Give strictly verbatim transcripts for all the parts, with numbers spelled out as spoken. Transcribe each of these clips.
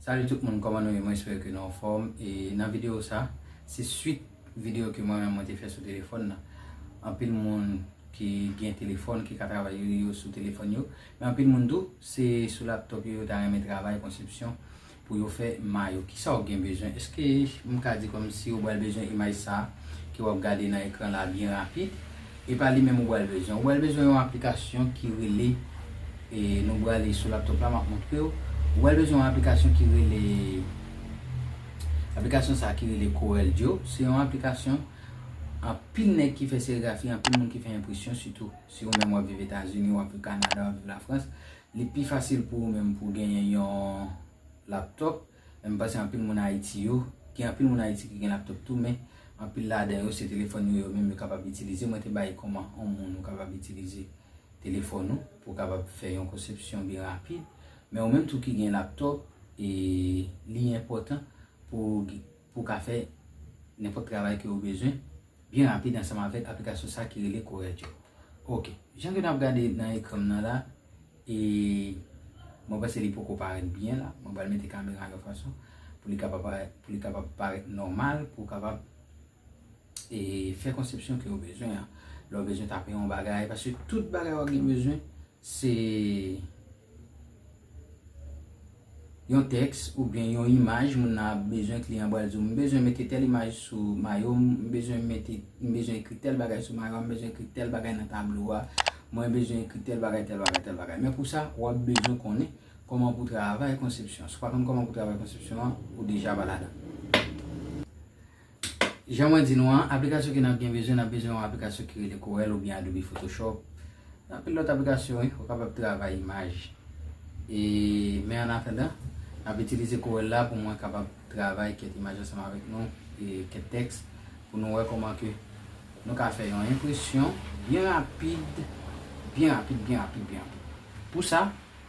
Salut tout moun, kòman nou ye? Mwen espere ke nou anfòm. E nan videyo sa, se swit videyo ke mwen menm mwen te fè sou telefòn nan. Anpil moun ki gen telefòn, ki ka travay yo sou telefòn yo. Men anpil moun tou, se sou laptop yo yo ta renmen travay konsepsyon pou yo fè mayo. Kisa w gen bezwen? Èske m ka di kòmsi ou pral bezwen imaj sa a ki w ap gade nan ekran la byen rapid? E pa li menm ou pral bezwen. Ou pral bezwen yon aplikasyon ki rele, e nou prale sou laptop la, m ap montre w. Ou pral bezwen yon aplikasyon ki rele, aplikasyon sa a ki rele Corel Draw. Se yon aplikasyon anpil nèg ki fè serigrafi, anpil moun ki fè enpresyon, sitou si ou menm w ap viv Etazini, w ap viv Kanada, w ap viv Lafrans, li pi fasil pou ou menm pou w genyen yon laptop. Men m panse anpil moun Ayiti yo, gen anpil moun Ayiti ki gen laptop tou, men anpil ladan yo se telefòn yo yo menm yo kapab itilize. Mwen te bay kòman yon moun ou kapab itilize telefòn ou pou w kapab fè yon konsepsyon byen rapid. Men ou menm tou ki gen laptop, e li enpòtan pou, pou w ka fè nenpòt travay ke ou bezwen byen rapid ansanm avèk aplikasyon sa ki rele Corel Draw. Ok, jan ke n ap gade nan ekran m nan la, e mwen panse li poko parèt byen la. Mwen pral mete kamera yon fason pou li kapab parèt, pou li kapab parèt nòmal, pou w kapab, e, fè konsepsyon ke w bezwen an. Lè w bezwen tape yon bagay, paske tout bagay w ap gen bezwen, se yon tèks oubyen yon imaj moun nan ap bezwen, kliyan an pral di w, "M bezwen mete tèl imaj sou mayo m, m bezwen mete, m bezwen ekri tèl bagay sou mayo a, m bezwen ekri tèl bagay nan tablo a, mwen bezwen ekri tèl bagay, tèl bagay, tèl bagay." Men pou sa, w ap bezwen konnen kòman pou travay konsepsyon. Si w pa konn kòman pou travay konsepsyon an, ou deja pa ladan. Jan mwen di nou an, aplikasyon ke n ap gen bezwen, n ap bezwen yon aplikasyon ki rele Corel oubyen Adobe Photoshop. Gen anpil lòt aplikasyon, wi, ou kapab travay imaj. E, men an atandan, n ap itilize Corel la pou mwen kapab travay kèk imaj ansanm avèk nou, e kèk tèks, pou nou wè kòman ke nou ka fè yon enpresyon byen rapid, byen rapid, byen rapid, byen rapid. Pou sa,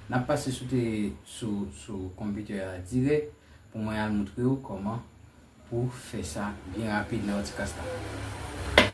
n ap pase sou te, sou, sou konpitè a dirèk pou mwen al montre w kòman pou fè sa byen rapid nan Orticast la.